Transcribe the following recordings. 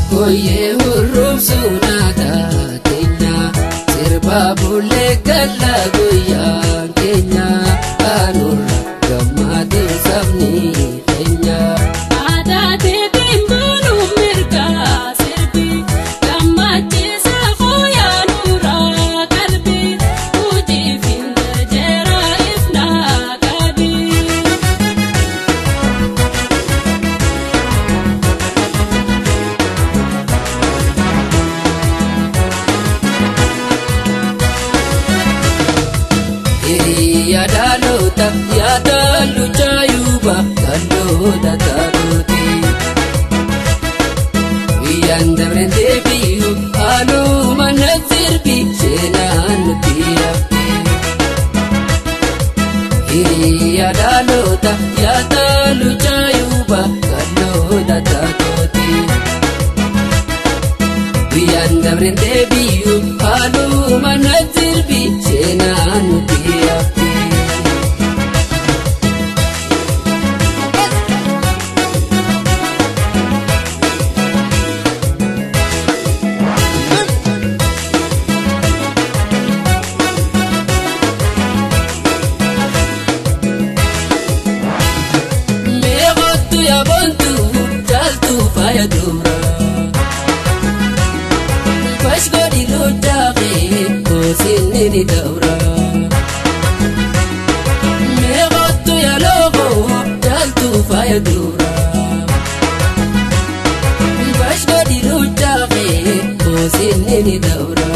Akkooyyee hurruubsuu naataa teenya sirbaa bullee galla guyyaan keenya aanurra gammaatiin sabni keenya. Aadaa teetiin buluun mirgaa sirbi gammachiisa fooyyaan nuuraa qalbi hojiif hin jarjeeraa ifnaa qabi. Hiriyaa dhaloota yaadaan luchaayuuba kalloota taatooti. Guyyaan dabreen deebi'u haaluma na sirbi seenaan nuti hafte. Hiriyaa dhaloota yaadaan luchaayuuba kalloota taatooti. Guyyaan dabreen deebi'u haaluma na sirbi seenaan nuti hafte. Meeqottu yaabontu caaltu faaya dura. Fashgoodhi luchaaqee koosinni ni dawra. Meeqottu yaaloogo caaltu faaya dura. Fashgoodhi luchaaqee koosinni ni dawra.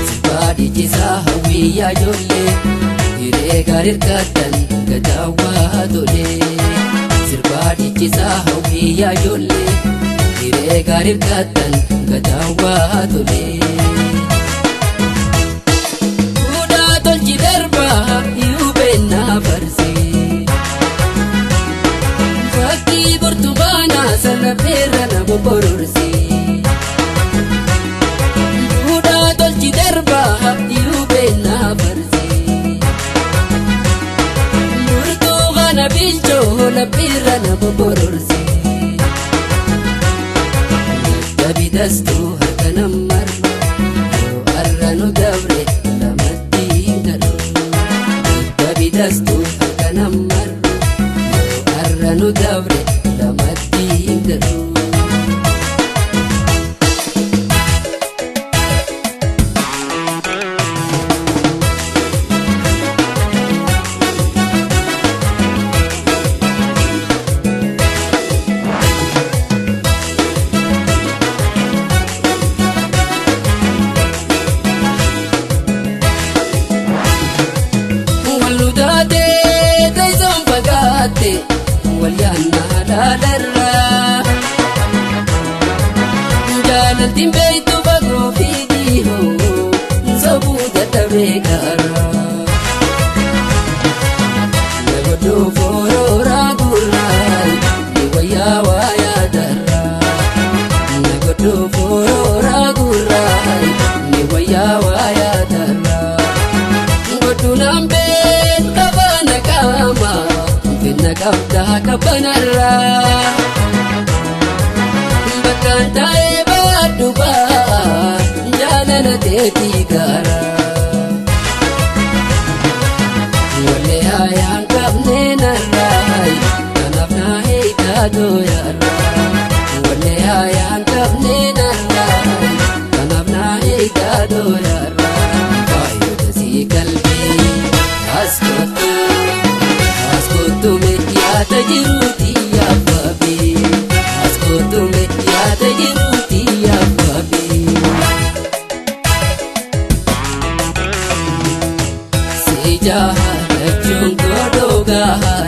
Sibaadhichisaa hawwiyyaa ijoollee hiree gaarii hirkattan gadaawwaa tolee. Sirbaa hawwiyyaa ijoollee hiree gaarii hirkattan gadaawwaa tolee. Fuudhaa tolchi darbaa yuubennaa farsee. Fakkii burtukaanaa sana beerra na boboroorsee. Fuudhaa tolchi darbaa yuubennaa farsee. Burtukaana bilchoo laphirra na boboroorsee. Dadhabidastuu harka namarra yoo har'a nu dabre lamatti hin galu. Dadhabidastuu harka namarra yoo har'a nu dabre lamatti hin galu. Walluutaatee teessoon fagaatte walyaannaa dhaalarraa. Jaalaltiin beektu fagoo fi dhihoo sobuu dadhabee gaara. Nagodhuu forooraa gurraa ni wayyaa waayaa darraa. Nagodhuu forooraa gurraa ni wayyaa waayaa darraa. Godhuunaan beek kabana qaama finna qabdaa kabanarraa. Bakkaan taa'ee baadhu baa jaalala teetii gaara. Wallee haayaan qabnee narraa kanaaf naa hiikaa dooyarraa. Wallee haayaan qabnee narraa kanaaf naa hiikaa dooyarraa. Faayota sii qalbii as kottu as kottu yaada jiruuti yaaffabe as kottu yaada jiruuti yaaffabe. Sijaa jechuun godhoo gahaa